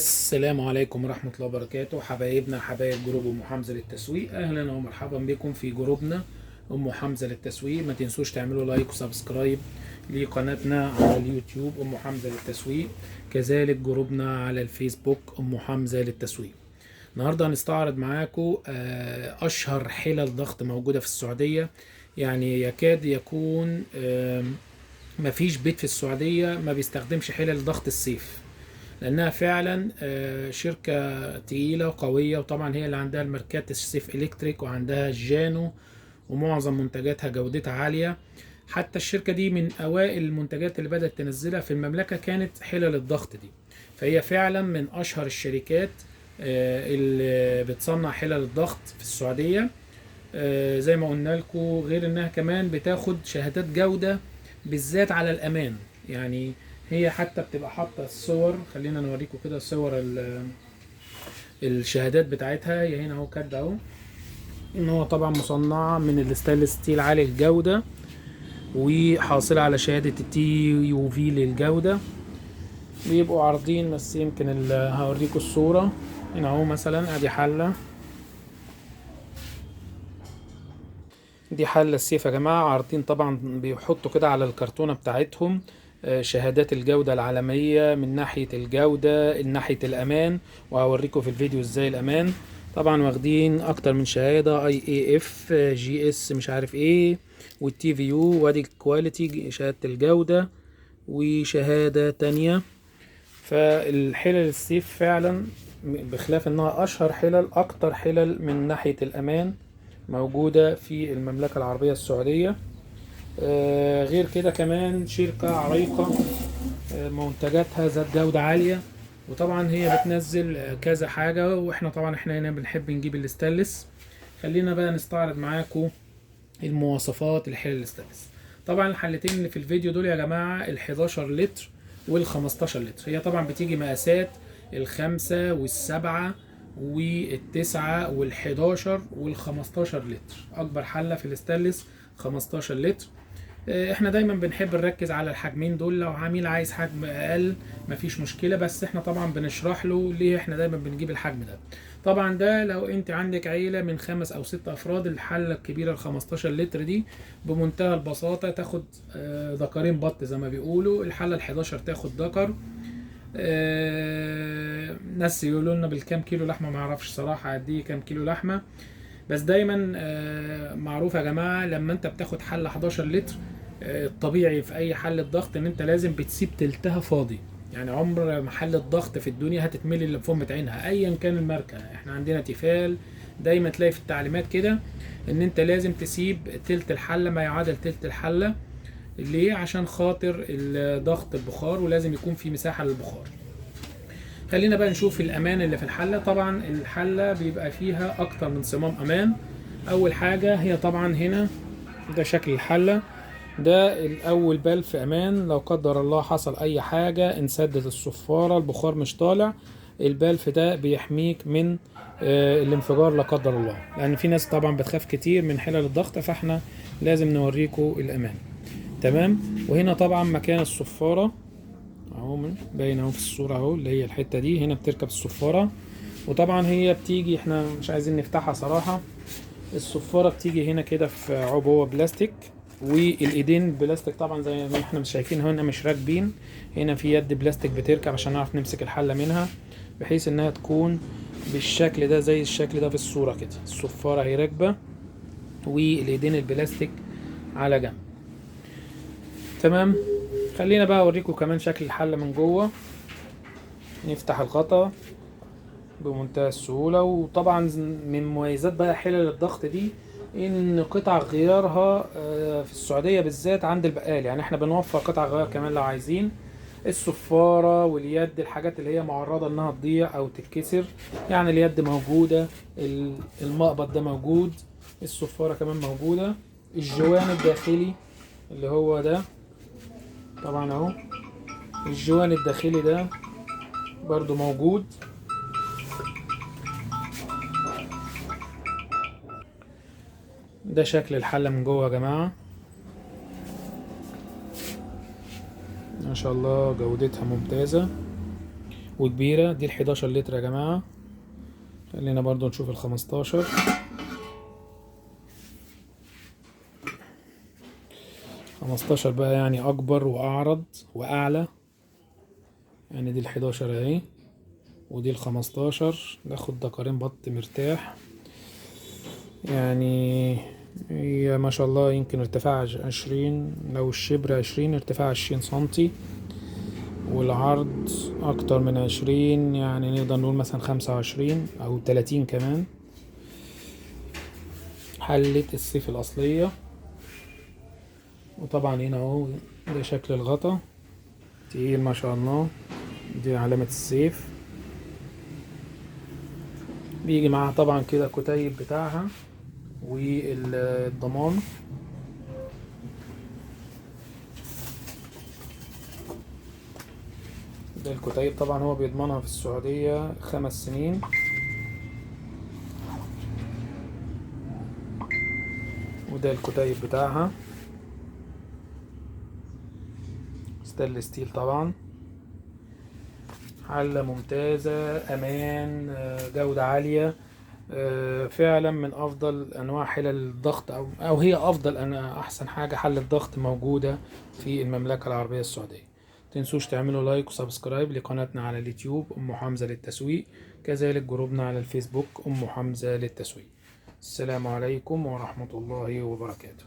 السلام عليكم ورحمة الله وبركاته. حبايبنا حبايب جروب أم حمزة للتسويق، أهلا ومرحبا بكم في جروبنا أم حمزة للتسويق. ما تنسوش تعملوا like و subscribe لقناتنا على اليوتيوب أم حمزة للتسويق، كذلك جروبنا على الفيسبوك أم حمزة للتسويق. النهاردة هنستعرض معاكم أشهر حلل ضغط موجودة في السعودية، يعني يكاد يكون مفيش بيت في السعودية ما بيستخدمش حلل ضغط السيف، لانها فعلا شركة تقيلة وقويه، وطبعا هي اللي عندها الماركات السيف الكتريك وعندها الجانو، ومعظم منتجاتها جودتها عالية. حتى الشركة دي من اوائل المنتجات اللي بدات تنزلها في المملكة كانت حلل الضغط دي، فهي فعلا من اشهر الشركات اللي بتصنع حلل الضغط في السعودية. زي ما قلنا لكم، غير انها كمان بتاخد شهادات جوده بالذات على الامان، يعني هي حتى بتبقى حاطه الصور. خلينا نوريكم كده صور الشهادات بتاعتها. هي هنا اهو كاتبه اهو ان هو طبعا مصنعه من ال stainless steel عالي الجودة، وحاصله على شهادة ال TUV للجودة. بيبقوا عارضين، بس يمكن هوريكم الصورة هنا اهو. مثلا ادي حله، دي حله السيف يا جماعة، عارضين طبعا بيحطوا كده على الكرتونه بتاعتهم شهادات الجودة العالمية من ناحية الجودة، من ناحية الأمان، وهوريكم في الفيديو ازاي الأمان. طبعا واخدين أكتر من شهادة، IAF GS مش عارف ايه، وال TVU، وادي ال quality شهادة الجودة، وشهادة تانية. فالحلل السيف فعلا بخلاف انها أشهر حلل، أكتر حلل من ناحية الأمان موجودة في المملكة العربية السعودية. غير كده كمان شركة عريقة، منتجاتها ذات جودة عالية، وطبعا هي بتنزل كذا حاجة، واحنا طبعا احنا هنا بنحب نجيب الاستانلس. خلينا بقى نستعرض معاكم المواصفات الحلل الاستانلس. طبعا الحلتين اللي في الفيديو دول يا جماعة ال11 لتر وال15 لتر، هي طبعا بتيجي مقاسات ال5 وال7 وال9 وال11 وال15 لتر. اكبر حلة في الاستانلس 15 لتر. احنا دايما بنحب نركز على الحجمين دول، لو عميل عايز حجم اقل مفيش مشكلة، بس احنا طبعا بنشرح له ليه احنا دايما بنجيب الحجم ده. طبعا ده لو انت عندك عيلة من 5 او 6 افراد، الحلة الكبيرة ال 15 لتر دي بمنتهى البساطة تاخد ذكرين بط زي ما بيقولوا. الحلة ال 11 تاخد ذكر. ناس يقولوا لنا بالكام كيلو لحمة، ما اعرفش صراحة قد ايه كام كيلو لحمة، بس دايما معروف يا جماعة لما انت بتاخد حلة 11 لتر، الطبيعي في اي حلة ضغط ان انت لازم بتسيب تلتها فاضي، يعني عمر ما حلة ضغط في الدنيا هتتملي اللي بفمة عينها ايا كان الماركة. احنا عندنا تيفال دايما تلاقي في التعليمات كده ان انت لازم تسيب تلت الحلة، ما يعادل تلت الحلة. ليه؟ عشان خاطر ضغط البخار، ولازم يكون في مساحة للبخار. خلينا بقى نشوف الامان اللي في الحلة. طبعا الحلة بيبقى فيها اكتر من صمام امان. اول حاجة هي طبعا هنا ده شكل الحلة، ده الاول بلف امان، لو قدر الله حصل اي حاجة انسدت الصفارة البخار مش طالع، البلف ده بيحميك من الانفجار لا قدر الله، لان في ناس طبعا بتخاف كتير من حلل الضغط، فاحنا لازم نوريكم الامان. تمام. وهنا طبعا مكان الصفارة اهو، باين اهو في الصورة اهو، اللي هي الحتة دي هنا بتركب الصفارة. وطبعا هي بتيجي، احنا مش عايزين نفتحها صراحة، الصفارة بتيجي هنا كده في عبوة بلاستيك، والايدين بلاستيك طبعا زي ما احنا مش شايفين هنا مش راكبين، هنا في يد بلاستيك بتركب عشان نعرف نمسك الحلة منها، بحيث انها تكون بالشكل ده زي الشكل ده في الصورة كده. الصفارة هي راكبة والايدين البلاستيك على جنب. تمام. خلينا بقى اوريكم كمان شكل الحلة من جوه. نفتح الغطا بمنتهى السهولة. وطبعا من مميزات بقى حلل الضغط دي ان قطع غيارها في السعودية بالذات عند البقال، يعني احنا بنوفر قطع غيار كمان لو عايزين. الصفارة واليد، الحاجات اللي هي معرضة انها تضيع او تتكسر، يعني اليد موجودة، المقبض ده موجود، الصفارة كمان موجودة، الجوان الداخلي اللي هو ده طبعا اهو، الجوان الداخلي ده برضو موجود. ده شكل الحلة من جوه يا جماعة، ما شاء الله جودتها ممتازة. وكبيرة. دي 11 لتر يا جماعة. خلينا برضو نشوف 15. 15 بقى يعني أكبر وأعرض وأعلى، يعني دي 11 أهي ودي 15. ناخد دكارين بط مرتاح، يعني هي ما شاء الله يمكن ارتفاع 20، لو الشبر 20 ارتفاع 20 سنتي، والعرض أكتر من 20، يعني نقدر نقول مثلا 25 أو 30 كمان. حلة السيف الأصلية. وطبعا هنا اهو ده شكل الغطا، تقيل ما شاء الله. دي علامة السيف. بيجي معاها طبعا كده كتيب بتاعها والضمان. ده الكتيب طبعا هو بيضمنها في السعودية 5 سنين. وده الكتيب بتاعها stainless steel طبعا. حلة ممتازة، امان، جودة عالية، فعلا من افضل انواع حلل الضغط، او هي افضل، انا احسن حاجة حلة ضغط موجودة في المملكة العربية السعودية. متنسوش تعملوا like و subscribe لقناتنا على اليوتيوب ام حمزة للتسويق، كذلك جروبنا على الفيسبوك ام حمزة للتسويق. السلام عليكم ورحمة الله وبركاته.